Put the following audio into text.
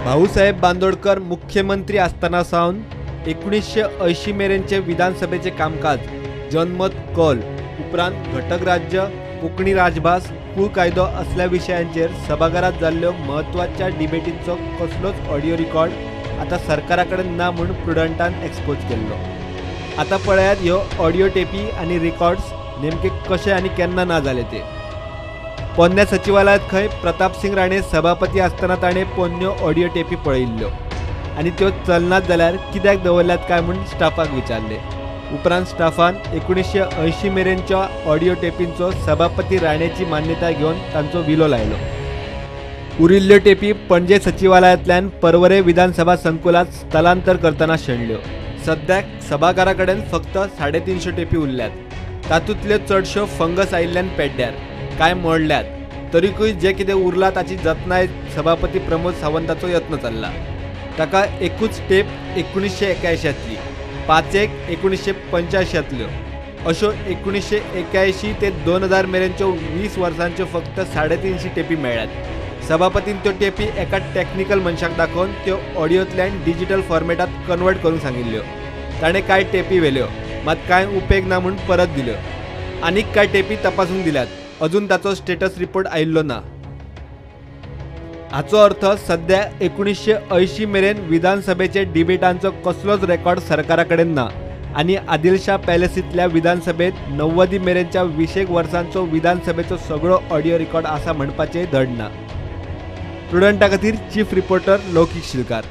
भाऊसाहेब बांदोडकर मुख्यमंत्री आसतना सावन 1980 मेरेनचे विधानसभेचे कामकाज, जनमत कौल, उपरांत घटक राज्य, कोंकणी राजभास, कूळ कायदो असल्या विशयांचेर सभाघरांत जाल्ल्यो म्हत्वाच्या डिबेटींचो कसलोच ऑडियो रिकॉर्ड आतां सरकारा कडेन ना म्हूण प्रुडंटान एक्सपोज केल्लो. आतां पळयात ह्यो ऑडियो टेपी आनी रिकॉर्ड्स नेमके कशे आनी केन्ना ना जाले ते. पोन्न्या सचिवालयांत खंय प्रतापसिंग राणे सभापती आसतना ताणें पोन्न्यो ऑडियो टेपी पळयिल्ल्यो आनी त्यो चलनात जाल्यार कित्याक दवरल्यात काय म्हूण स्टाफाक विचारले. उपरांत स्टाफान 1980 मेरेनच्या ऑडियो टेपींचो सभापती राणेची मान्यताय घेवन तांचो विलो लायलो. उरिल्ल्यो टेपी पणजे सचिवालयांतल्यान पर्वरे विधानसभा संकुलांत स्थलांतर करतना शेणल्यो. सद्याक सभाघरा कडेन फक्त 350 टेपी उरल्यात. तातूंतल्यो चडश्यो फंगस आयिल्ल्यान पेड्ड्यार, कांय मोडल्यात. तरीकूय जे कितें उरलां ताची जतनाय सभापती प्रमोद सावंताचो यत्न चल्ला. ताका एकूच टेप 1981तली, 5 एक 1985तल्यो अश्यो 1981 ते 2000 मेरेनच्यो 20 वर्सांच्यो फक्त 350 टेपी मेळ्ळ्यात. सभापतीन त्यो टेपी एका टॅक्निकल मनशाक दाखोवन त्यो ऑडियोंतल्यान डिजिटल फॉर्मेटांत कन्वर्ट करूंक सांगिल्ल्यो. ताणें कांय टेपी व्हेल्यो, मात कांय उपेग ना म्हूण परत दिल्यो. आनीक कांय टेपी तपासूंक दिल्यात, अजून ताचो स्टेटस रिपोर्ट आयिल्लो ना. हाचो अर्थ सद्या 1980 मेरेन विधानसभेचे डिबेटांचो कसलोच रेकॉर्ड सरकारा कडेन ना आनी आदिलशाह पॅलेसींतल्या विधानसभेत 90 मेरेनच्या 20 वर्सांचो विधानसभेचो सगळो ऑडियो रिकॉर्ड आसा म्हणपाचेंय धड ना. प्रुडंटा खातीर चीफ रिपोर्टर लौकीक शिलकार.